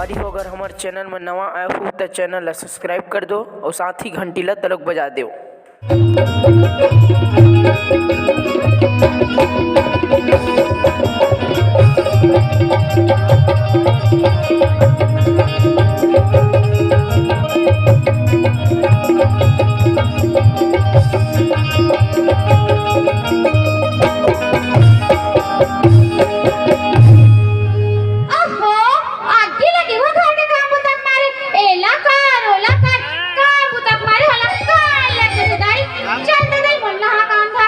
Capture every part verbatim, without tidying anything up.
देखो, अगर हमर चैनल में नवा आए हो त चैनल ला सब्सक्राइब कर दो और साथ ही घंटी ला तलक बजा दो। अहो, आगी लगे हुआ घर के काम बुता के मारे, एला कर, ओला कर, काम बुता के मारे, होला कर लग जथे दाई, चल दे दाई, मोला हा काम घर।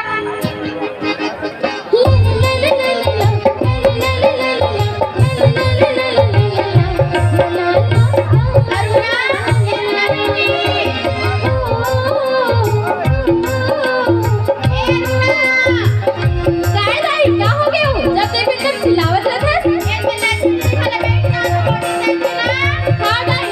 काय भाई, का हो गयो? जब देखो तब चिल्लावत रहत हस। हाँ भाई।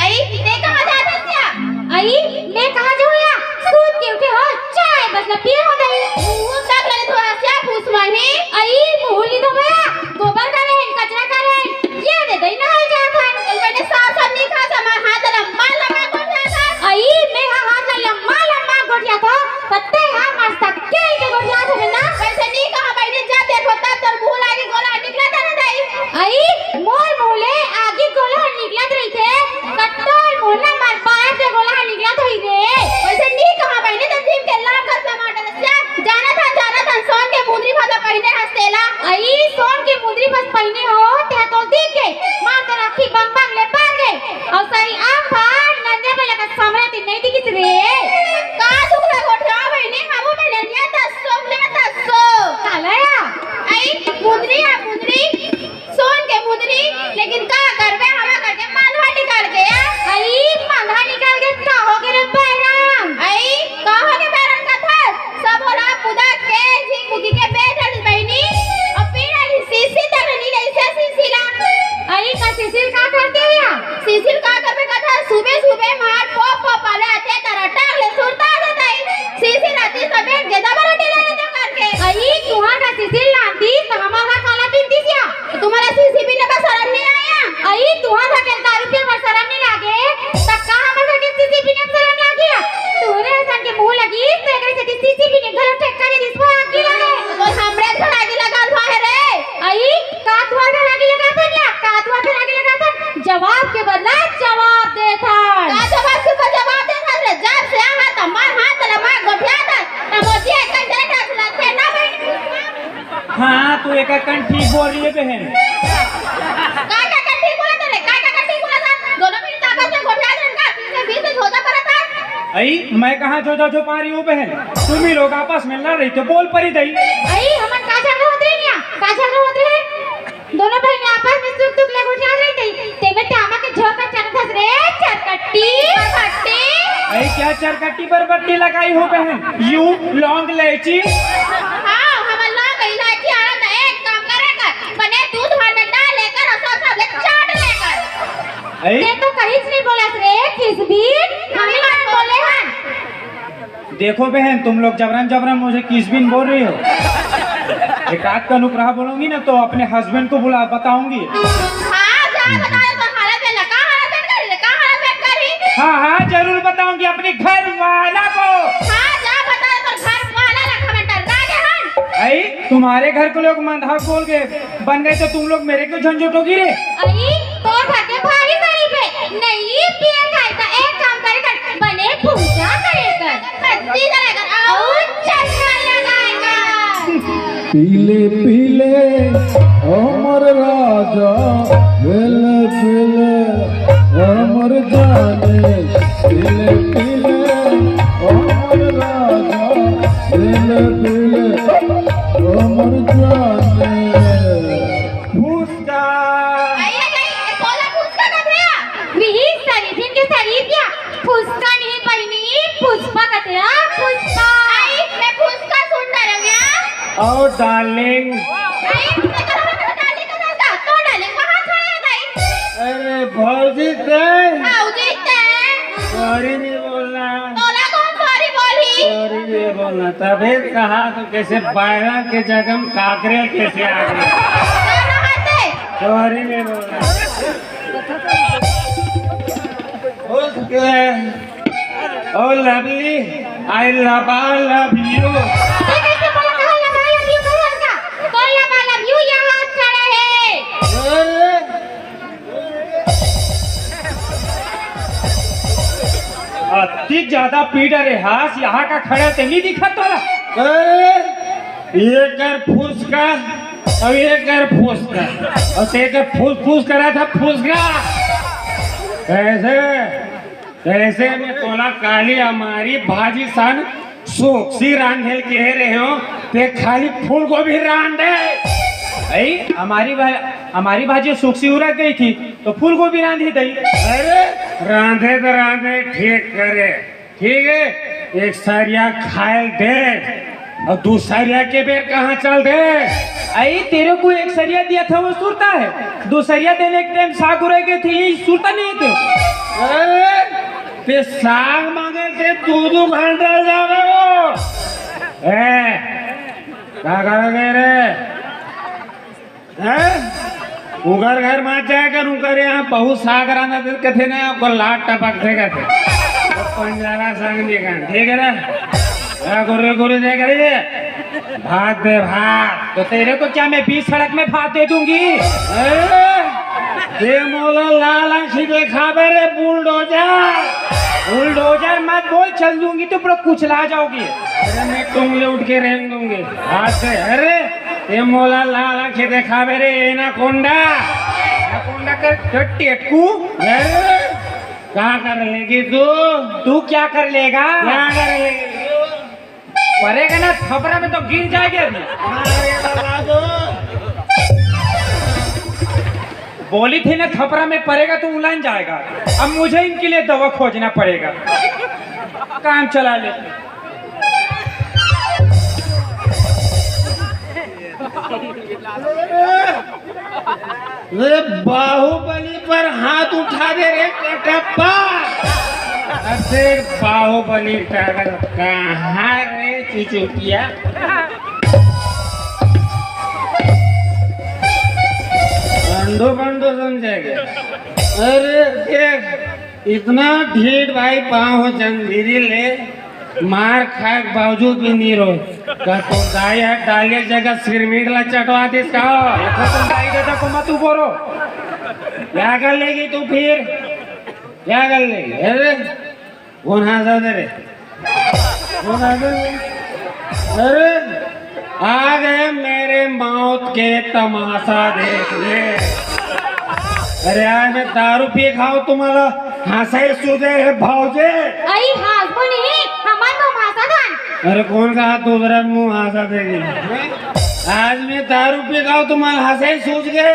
अई, ते कहाँ जात हस या? अई, मैं कहाँ जाऊँ या? सूत के उठे हो, चाय बस ला पिए हो गई। मुँह तक लगे थोड़ा सा फूस माही। अई, मुँह ली धोबया, गोबर का रहन, कचरा का रहन, ये दे दई नहाए जात हन। मैंने साफ साफ नहीं कहा, हमार हाथ लंबा लंबा गोठियात हस। अई, मैं हा हाथ ला लंबा लंबा गोठियात हों, पत्ते हा मस्त के के गोठियात होबे ना। वैसे नहीं कहा बहिनी, जब देखो तब तोर मुँह लागे गोला निकला था ना दाई। अई, मोर मुँह ले आगी गोला निकलत रहिथे, कट्टोल मुँह ना मार बाहर से गोला निकलत होई रे। वैसे नहीं कहा बहिनी, तो भीम के लाग गल टमाटर से। जाना था, जाना था, सोन के मुंदरी भाषा पहिने हस्तेला। अई, सोन के मुंदरी बस पहिने हो, ते तो दिख गए, मार के राखी बंग बंग ले पार गए। अउ सही आम भार नंदे पे लगा सामने ते नहीं दिखिस रे। का दुख ला गोठिया बहिनी, हमू में लेनिया दस सौ, ले दस सौ। काला या? अई, मुंदरी आ, मुंदरी, सोन के मुंदरी, लेकिन का करबे, हवा करके मालवा निकाल के आ। अई, मालवा निकाल के का हो गे रे बैरम? अई, का हो गे बैरम का था? सब ओला पुदा के झिक मुकी के बेच डालिस बहिनी, अउ फिर डालिस सीसी तक नहीं ले से सीसी ला। अरे का सीसी का करते हो या? सीसी का करबे कथा सुबह सुबह मार पोप पोप वाले आते तरा टांग ले सुरता देता ही। सीसी राती सबे गेदा बरा टेला ले करके। अरे तुहार का सीसी लांती तो हमारा काला पिंती सिया। तुम्हारा सीसी भी ना शर्म नहीं आया? अई, तुहर घर के दारू पिए बर शरम नहीं लागे, त का हमर घर के सीसी पीने में शरम लागे? तोरे असन के मुंह लगी, त एकरे सेती सीसी पीने घलो ठेक्का दे दिस, भाग गिला रे। तो हमरे घर आगी लगा हुआ है रे। अई, का तुहर घर आगी लगा था या? का तुहर घर आगी लगा था? जवाब के बदला जवाब दे था। का जवाब के ऊपर जवाब दे था रे? जब से यहाँ तमार हाथ लमा गोठिया था, तब मोदी एक जगह रख ला थे ना भाई। हाँ, तू एक कन ठीक बोल रही है बहन। काय का ठीक बोला था रे? काय का ठीक बोला था? दोनों मिनट आपस में घोटा रहे का? बीच में बीच में झोटा पड़ा था। अई, मैं कहाँ झोटा झोपा रही हूँ बहन? तुम ही लोग आपस में लड़ रही तो बोल परी दई। अई, हमन का झगड़ा होत रहे या? का झगड़ा होत रहे? दोनों बहिनी आपस में सुख दुख ले गोठियात रहिथे, तेमे ते आमा के झोंका चरत हस रे, चरकट्टी। चरकट्टी? अरे क्या चरकट्टी बरबट्टी लगाई हो बहन? यू लौंग इलायची? हाँ, हमन लौंग इलायची आना त एक काम करे कर, बने दूध भात में डाल लेकर और सब सब ले चाट लेकर। अरे? ते तो कहीं नहीं बोलस रे, किस भी? हम ही बात बोले हन। देखो बहन, तुम लोग जबरन जबरन मुझे किसबिन बोल रही हो। एक आध का नुकरा बोलूंगी ना तो अपने हस्बैंड को बुला बताऊंगी। हाँ, जा बता दे, तो हालत में लगा, हालत में कर, का हालत में करी? हाँ हाँ, जरूर बताऊंगी अपने घर वाला को। हाँ, जा बता दे, तो घर वाला रखा में डर रहा है हम। आई, तुम्हारे घर के लोग मंदहा खोल के बन गए तो तुम लोग मेरे क्यों झंझटोगी रे? अरे, तोर घर के भारी सारी पे नहीं पिए खाए का एक काम करे कर, बने पूजा करे कर। बत्ती जला कर और चश्मा लगाए कर। पीले पीले अमर राजा, पीले पीले अमर जाने, पीले पीले अमर राजा, पीले पीले अमर जाने। फुसका। क्या फुसका? आई, मैं फुसका सुन डरे हूँ। और डार्लिंग। आई, मैं तो तुम्हारा डार्लिंग का सुनता। तो डार्लिंग कहाँ खड़े है भाई? अरे भौजी ते। भौजी ते। सॉरी नहीं बोलना। तोला कौन सॉरी बोली? सॉरी नहीं बोलना। तबे कहा तो कैसे बायरा के जगह में काकरे कैसे आ गए? सॉरी नहीं बोलना। उसके oh lovely, I love, I love you। ये कैसे बोला था, love, I love you बोला था? कौन love, I love you यहाँ हाथ खड़ा है? अरे, अति ज्यादा पीट रहे हास, यहाँ का खड़ा ते नहीं दिखा तोला। अरे, ये कर फुसका, अब ये कर फुसका, और ते कर फुस फुस करा था फुसका। कैसे? ऐसे में तोला काली हमारी भाजी सन सूखसी रांधे के रहे हो, ते खाली फूल गोभी रांधे। भाई, हमारी भा-, हमारी भाजी सूखसी उरक गई थी, तो फूल गोभी रांधी दई। अरे, रांधे तो रांधे, ठीक करे, ठीक है, एक सरिया खायल दे, और दू सरिया के बेर कहाँ चल दे? आई, तेरे को एक सरिया दिया था, वो सुरता है? दू सरिया देने के टाइम साग उरक गई थी, ये सुरता नहीं है तेरे? अरे, ते साग मांगे ते दू दू घंटा जावे हो। ए, का करोगे रे? हैं? उगर घर मत जाए कर, उकर यहाँ बहुत साग रांधा दिल कथे ना, आपको लाट टपक थे कथे। तो पंजारा संग निकल, ठीक है ना? ए, गुरु, गुरु दे करिए। भात दे, भात। तो तेरे को क्या मैं बीच सड़क में भात दे दूंगी? ए, ये मोला लाल आंखी दिखावे रे, बुलडोजर। बुलडोजर मत बोल, चल दूंगी तो पूरा कुचला जाओगी। अरे, मैं टुंगले उठ के रेंग दूंगी। भात दे, अरे, ये मोला लाल आंखी दिखावे रे, एनाकोंडा। एनाकोंडा कर टट्टी अटकू। अरे, क्या कर लेगी तू? तू क्या कर लेगा? क्या कर लेगी तू? पड़ेगा ना थपरा में तो गिर जाएगी अभी। अरे बाबा दो। बोली थी ना थपरा में पड़ेगा तो उलझ जाएगा। अब मुझे इनके लिए दवा खोजना पड़ेगा। काम चला ले। रे बाहुबली पर हाथ उठा दे रे कटप्पा। अरे बाहुबली टाइगर कहाँ रे चिचुकिया? बंडो बंडो समझेगा। अरे देख, इतना ढीठ भाई पाँव हो जंजीरी ले, मार खाए के बावजूद भी नहीं रो। का तो दाई है, डालिया जगह सिरमिट ला चटवा दिस का? देखो तुम दाई दादा को मत उबोरो। क्या कर लेगी तू फिर? क्या कर लेगी? अरे, कौन हंसा दे रे? कौन हंसा दे? अरे, आ गए मेरे मौत के तमाशा देखने। अरे यार, मैं दारू पी खाऊं, तुम्हारा हंसाई सूझे है भावजे? अई हासबो नहीं, हमार तो भाषा दान। अरे कौन का हाथ दूसरा मुंह हंसा देगी? आज मैं दारू पी खाऊं, तुम्हारा हंसाई सूझ गए।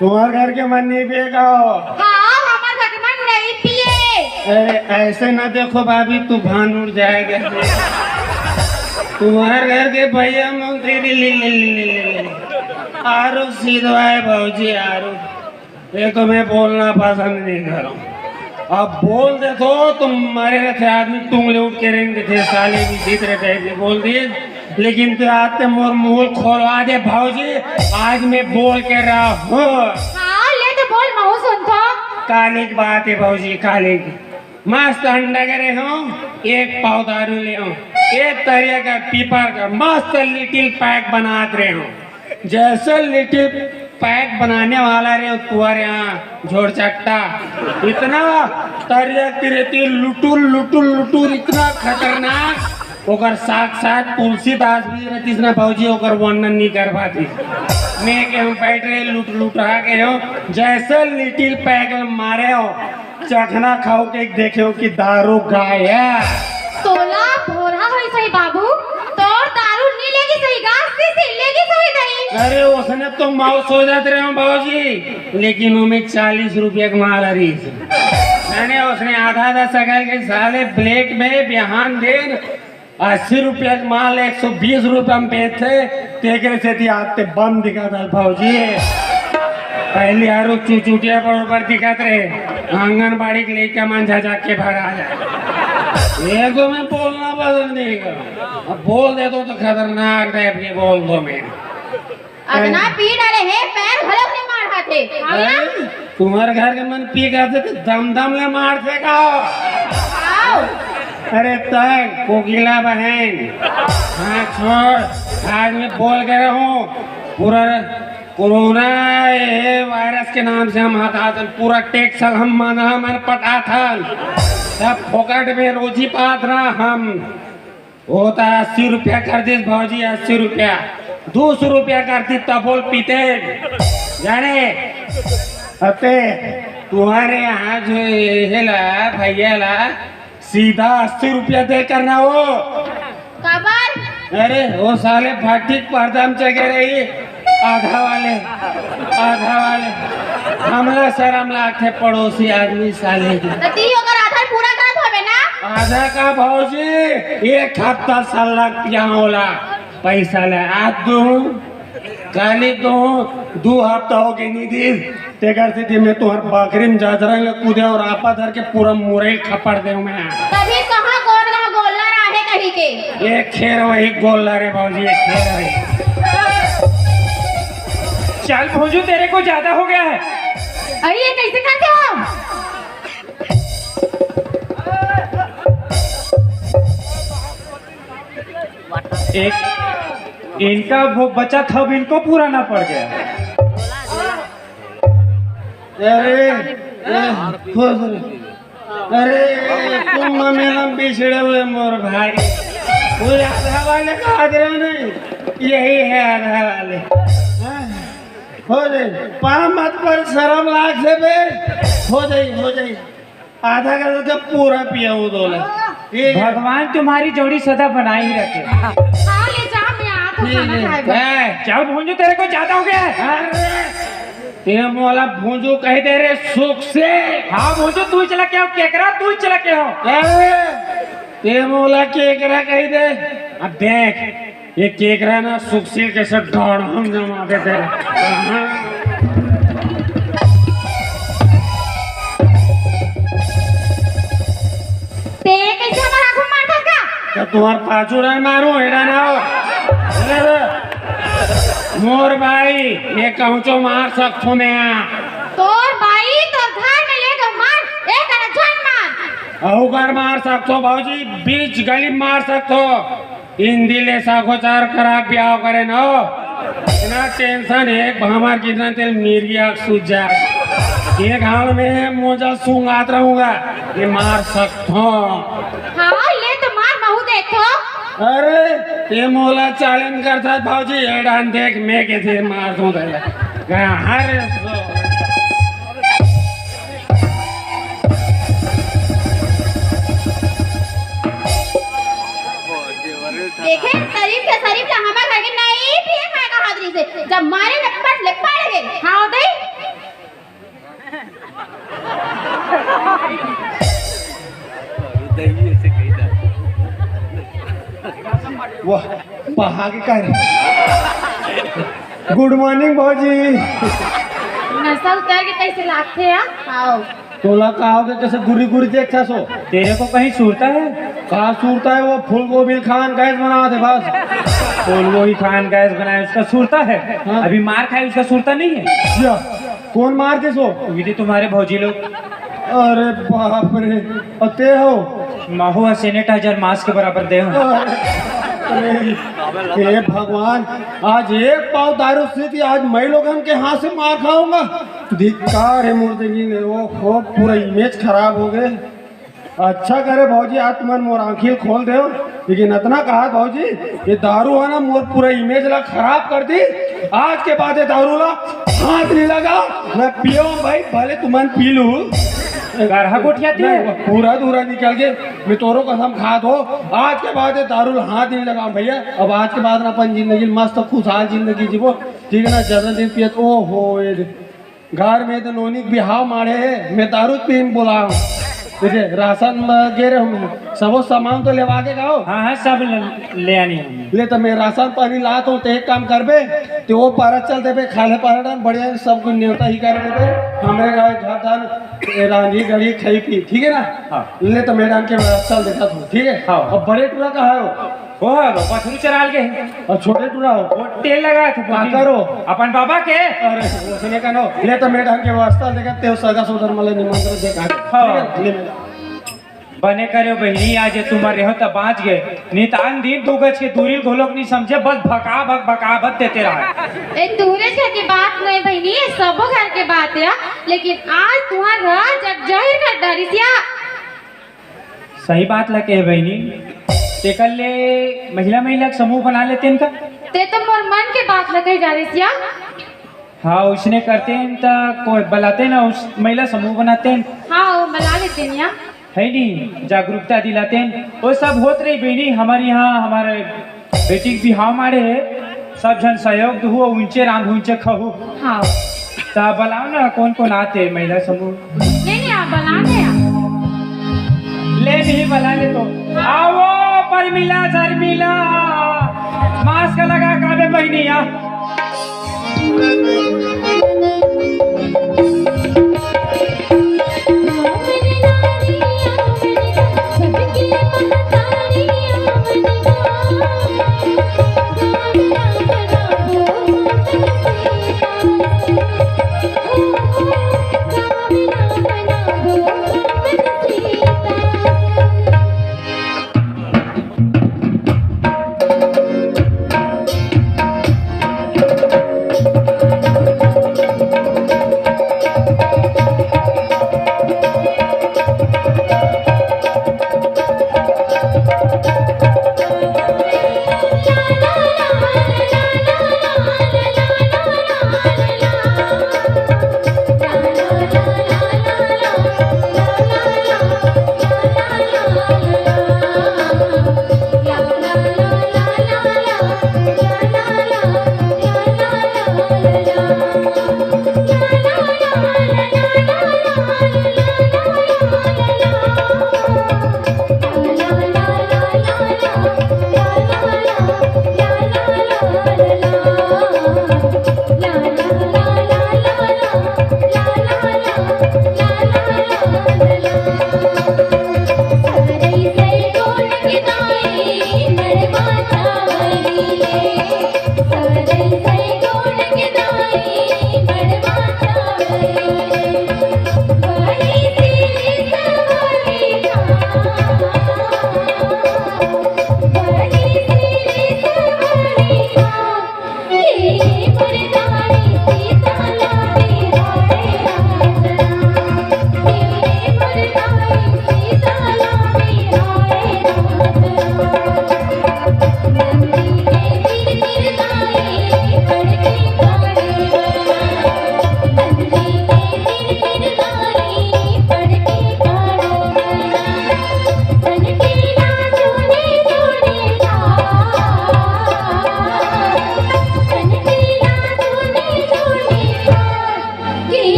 तुम्हारे घर के मन नहीं पिएगा हो? हाँ, हमार घर के मन नहीं पिए। अरे ऐसे ना देखो भाभी, तूफान उड़ जाएगा। तुम्हारे घर के भैया मन तेरी ले, ले, ले, ले, ले, ले। आरो सीधो है भौजी, आरो। ये तो मैं बोलना पसंद नहीं करूँ। अब बोल दे तो तुम मरे रहे थे आदमी, टुंगले उठ के रेंग थे, साले भी जीत रहे थे, बोल दिए। लेकिन तो आज ते मोर मुंह खोलवा दे भौजी, आज मैं बोल के रहा हूँ। हाँ, ले तो बोल, महू सुन तो। काली की बात है भौजी, काली की। मस्त अंडा करे हूँ, एक पाव दारू ले हूँ, एक तरिया का पीपर का मस्त लिटिल पैक बनात रहे हूँ। जैसे लिटिल पैक बनाने वाला रे तुम्हारे यहाँ झोर चट्टा, इतना तरिया की रहती लुटुर लुटुर लुटुर, इतना खतरनाक। ओकर साथ साथ तुलसीदास भी रहतीस ना भौजी, ओकर वर्णन नहीं कर पाती। मैं के हम बैठ रहे लुट लुटा के हो, जैसे लिटिल पैक मारे हो, चखना खाओ के देखे हो कि दारू गाय है। तोला भोरा होई सही बाबू, तोर दारू नी लेगी सही गा, सीसी लेगी सही दही। अरे उसने तो माउस हो जाते रहे हो भौजी, लेकिन वो में चालीस रुपया का माल आ रही है। अरे उसने आधा आधा सकल के साले ब्लैक में बिहान दिन अस्सी रुपया के माल एक सौ बीस रुपया में बेचथे, तेकरे सेती आज ते बम दिखा था भौजी। पहली आरु चुचुटिया बरोबर दिखत रहे, आंगनबाड़ी के लइका मन झझक के भगा जाए। ये तो मैं बोलना बंद नहीं करूँ, अब बोल दे तो, तो खतरनाक टाइप के बोल दो मैं। अतना पी डाले हे, पैर घलोक नहीं माढ़ाथे। हैं? तुम्हारे घर के मन पी खाथे तो दम दम ले मारथे का? आओ। अरे तक कोकिला बहन, हाँ छोड़, आज मैं बोल के रहूं, पूरा कोरोना ये वायरस के नाम से हम हटाथन, पूरा टैक्स हम मना मन पटाथन, सब फोकट में रोजी पात रहा हम। वो तो अस्सी रुपया कर दिस भौजी, अस्सी रुपया, दो सौ रुपया कर दिस तब बोल पीते जाने। अते तुम्हारे यहाँ जो ये ला भैया ला सीधा अस्सी रुपया दे करना हो। काबर? अरे वो साले भाटिक पर्दा में चढ़े रही, आधा वाले, आधा वाले। हमला शर्म लागथे पड़ोसी आदमी साले के। त ती ओकर आधा पूरा करत हवे ना? आधा का भौजी, एक हफ्ता साला पिया होला, पैसा ले आज दूं, काली दूं, दू हफ्ता हो गई नहीं दी। तेकर सेती मैं तुहर बकरी में जाजरंग ले कूदे और आपा धर के पूरा मुरई खपड़ दे मैं। तभी कहाँ कौन कहाँ गोल्लर आहे कहीं के। ये खेर वही गोल्लर है भौजी, ये खेर वही। चल भोजू, तेरे को ज्यादा हो गया है। अरे ये कैसे करते हो? एक इनका वो बचा था, अब इनको पूरा ना पड़ गया। अरे, ए, खुश रहो। अरे, कुंभ मेला में बिछड़े हुए मोर भाई, वो आधा वाले का आदर नहीं, यही है आधा वाले। हाँ, हो जाए, पाँव मत पर शर्म लाग से बे, हो जाए, हो जाए। आधा का तो पूरा पिया वो दोला। ठीक है। भगवान तुम्हारी जोड़ी सदा बनाए ही रखे। हाँ, ले जा, मैं आ तो ठीक खाना है। खाएगा। ए, चल भोंजू, तेरे को ज्यादा हो गया है। अरे, ते मोला भोंजू कह दे रे सुख से। हाँ भोंजू, तू ही चला के हो, केकरा तू ही चला के हो। ए, ते मोला केकरा कह दे। अब देख, ये केकरा ना सुखशील के से गाढ़ा हम जमा देते रहे। ते कैसे हमारा आँखों में मारता का? तो तुम्हार पाछू ना मारू, हेड़ा ना हो। अरे रे, मोर भाई, ये कहूँचो मार सकथो मैं। तोर भाई, तोर घर में लेके मार, एक अना जान मार। अहू कर मार सकथो भौजी, बीच गली में मार सकथो। हिंदी ले साखोचार करा ब्याह करे न हो। इतना टेंशन है, भामर कितना तेल मिर्गिया सूझ जाए। ये गांव में मोजा सूंघात रहूंगा, ये मार सकथो। हाँ, ले तो मार, महू देखो। अरे, ते मोला challenge करता है, भौजी, ये डान देख, मैं कैसे मार दूं तेरे। हर देखे, शरीफ के शरीफ ला हमर घर के नहीं पिए खाए का हाथ रही से। जब मारे न पट ले पड़ गए। हाँ, दे। वाह, पहागे का रे। Good morning भौजी। नशा उतर के कैसे लागथे, हाँ? आओ। तोला का होगे, कैसे गुरी गुरी देखथस ओ? तेरे को कहीं सूरता है? का सूरता है, वो फूल गोभी खान गैस बना दे बस। फूल गोभी खान गैस बनाए, उसका सूरता है? हाँ। अभी मार खाए, उसका सूरता नहीं है? या, कौन मार दे सो? ये तुम्हारे भौजी लोग। अरे बाप रे, और ते हो? महू ह sanitizer mask के बराबर दे हो। अरे, हे भगवान, आज एक पाव दारू से थी, आज मैं लोगन के हाथ से मार खाऊंगा। धिक्कार है मुर्दगी ने, ओहो, पूरा image खराब हो गए। अच्छा करे भौजी, आज तुमन मोर आँखी खोल दे, लेकिन इतना कहा भौजी, ये दारू है ना, मोर पूरा image ला खराब कर दी। आज के बाद ये दारू ला हाथ नहीं लगा, मैं पियो भाई, भले तुमन पी लू। गरहा गोठियाती नहीं, है। वो पूरा दूरा निकल के, मैं तोरो कसम खा दो, आज के बाद ये दारू ला हाथ नहीं लगा भैया। अब आज के बाद ना अपन जिंदगी मस्त खुशहाल जिंदगी जीवो, ठीक है ना? ज्यादा दिन पियत, ओ हो, ये दे। घर में तो नोनी के बिहाव मारे है, मैं दारू पीन बोला हूँ। राशन म गे रहे हूँ, सबो सामान तो लेवा के गाओ। हाँ, हाँ, सब ले, ले आनी हम। ले, तो मैं राशन पानी लात हूँ, तो एक काम करबे, तो वो पारा चल देबे, खाले पारा डाल, बढ़िया सब कुछ नेवता ही कर देबे। हमरे गाँव घर धान, ए, रांधी गढ़ी खाई पी, ठीक है ना? हाँ। ले, तो मैं डाल के व्यवस्था देखा तू, ठीक है? हाँ। अब बड़े टूरा कहाँ हो? वो है, वो पथरू चराल के है। और छोटे टूरा हो? वो तेल लगा थे, का बोटी। करो? अपन बाबा के। अरे, उसने कहा, ले, तो मैं डाल के व्यवस्था देखा, तेरे सगा सोदर मले निमंत्रण देखा। हाँ। ठीक है? ले, ले। बने करे बहिनी, आज ये तुमर रहो त बाँच गए, नहीं त आन दिन दू गज के दूरी घोलोक नहीं समझे, बस भका भक, भका भक देते रहा। ए, दूरे जाके बात नहीं बहिनी, ये सबो घर के बात है, लेकिन आज तुहार घर जग जाहिर कर डारिस या। सही बात ला कहे बहिनी, तेकर ले महिला महिला के समूह बना लेते इनका। ते तो मोर मन के बात ला कहे डारिस या। हाँ, उसने करते हैं त कोई बुलाते ना, उस महिला समूह बनाते हैं। हाँ, वो बुला लेते हैं या। है नहीं, जागरूकता दिलाते हैं। वो सब होत रही बहिनी, हमारे यहाँ हमारे बेटी के बिहाव मारे है, सब जन सहयोग हुआ, उनचे रांध उनचे खाहू। हाँ। त बुलाओ ना, कौन कौन आते हैं महिला समूह? नहीं, नहीं, आप बुला दे आप। ले नहीं बुला ले तो। आओ परमिला, शर्मिला, मास्क लगा काबे बहिनी या।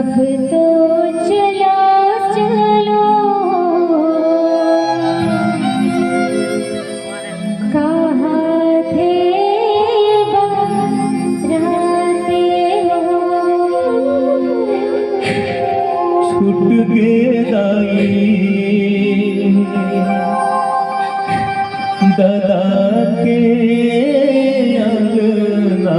अब तो चलो, चलो, कहाँ थे बतराते हो? छूट गे दाई ददा के अंगना।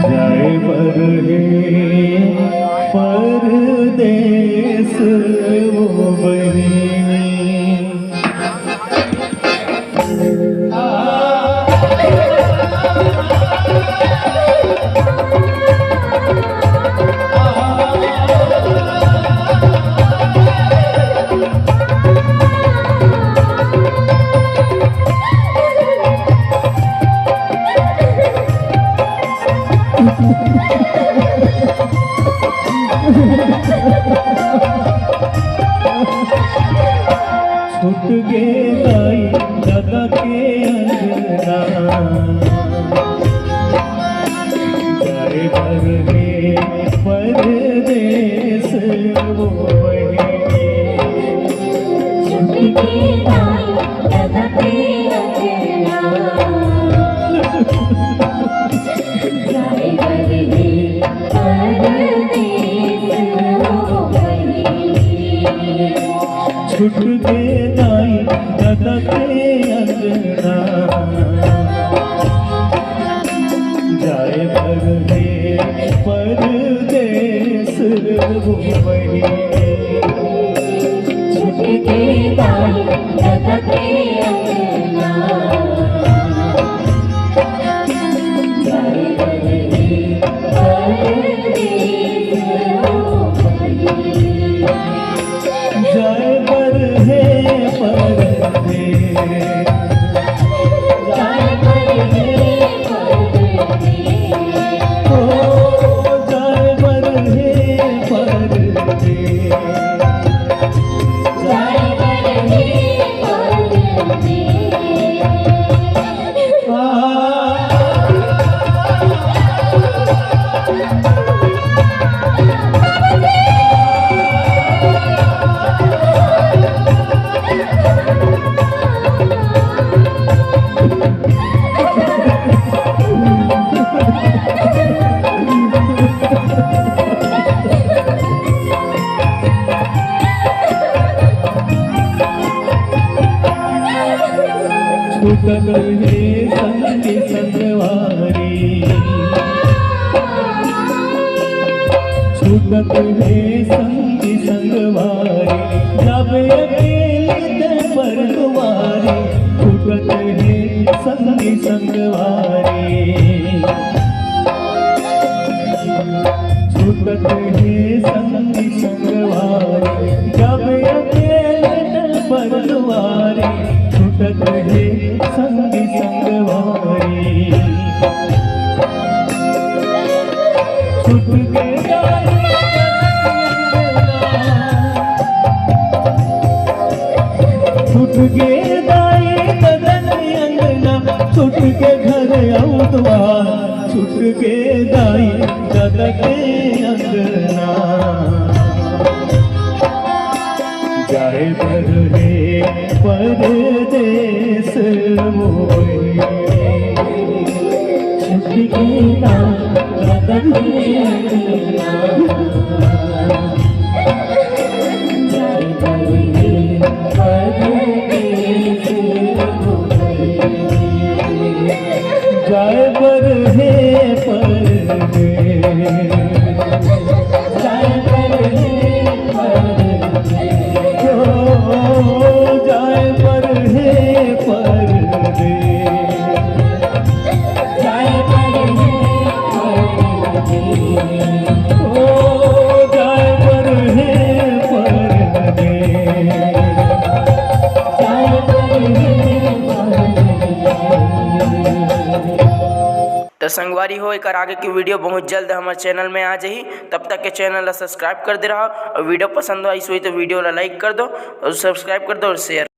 जाए बर हे परदेस वो बहिनी। छूट गे दाई ददा के अंगना, जाए बर हे परदेस वो बहिनी। छूट गे दाई ददा के अंगना, जाए बर हे परदेस वो बहिनी। छूट गे दाई ददा के अंगना, जाए बर हे परदेस वो बहिनी। छूट गे दाई ददा के अंगना, जाए बर हे परदेस वो बहिनी। जाए बर हे परदेस, जाए बर हे परदेस, ओ जाए बर हे परदेस, जाए बर हे परदेस। छूटत हे संगी संगवारी, छूटत हे संगी संगवारी, जाबे अकेले ते परवारी। छूटत हे संगी संगवारी, छूटत हे संगी संगवारी, जाबे अकेले ते परवारी। छूटत हे संगी संगवारी, छूट गे दाई, छूट गे दाई ददा के अंगना, छूट गे घर अउ दुआर। छूट गे दाई ददा के अंगना, जाए बर हे परदेस वो बहिनी। छूट गे दाई ददा के अंगना, जाए बर हे परदेस वो बहिनी। जाए बर हे परदेस, जाए बर हे परदेस। संगवारी हो, एकर आगे के video बहुत जल्द हमर channel में आ जाही। तब तक के channel ला subscribe कर दे रहा, और video पसंद आइस होही तो video ला like कर दो और subscribe कर दो और share।